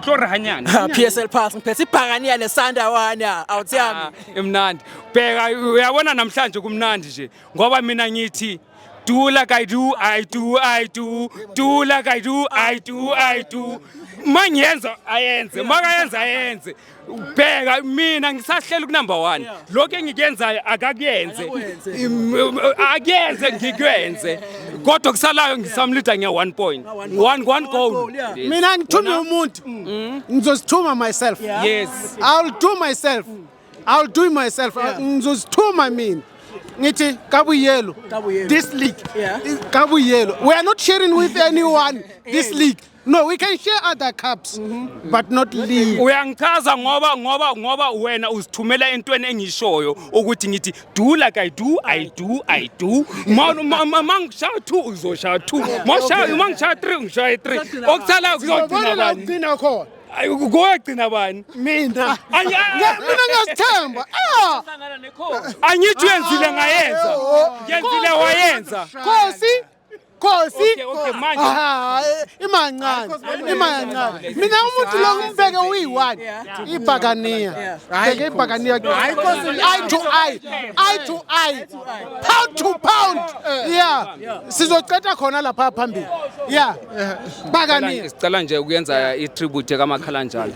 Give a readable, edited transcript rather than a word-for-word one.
Tlo re hanyane. PSL Pass, ngiphethe ibhakaniya neSandawana awuthiyami. Ah, imnandi. Bheka, uyabona namhlanje kumnandi nje ngoba mina ngithi do like I do, I do, I do, do like I do, I do, I do. Mangiyenza ayenze, makayenza ayenze. Bheka, mina ngisahleli ku number 1. Lokho engikuyenzayo akakuyenze. Akuyenze ngikwenze. Kodwa kusalayo ngisamleader nge 1 point. 1 goal. Yes. Mina ngithume umuntu. Ngizozithuma myself. Yes. I'll do myself. I'll do myself. Ngizozithuma mina. Ngithi kabuyelo. Kabuyelo. This league. Kabuyelo. We are not sharing with anyone this league. No, we can share other cups, but not league. Uyangichaza ngoba wena uzithumela entweni engishoyo ukuthi ngithi do like I do, I do, I do. Ma ngishaya 2, uzoshaya 2. Ma ngishaya 3, ngishaya 3. Okusalayo kuzogcina Uzobona la bani? ugcina khona. Ayi, kuyogcina bani? Mina. Mina ngiyazithemba. Ah! Angithi uyenzile ngayenza. Yenzile wayenza. Khosi. Khosi. Okay, manje. Ah, imancane. Imancane. Mina umuntu lo ngimbeke uyi-one. Ibhakaniya. Bheke ibhakaniya. Eye to eye. Eye to eye. Pound to pound. Yeah. Sizoceda khona lapha phambili. Yeah. Bhakaniya. Sicela nje ukuyenza i-tribute kamakhalanjalo.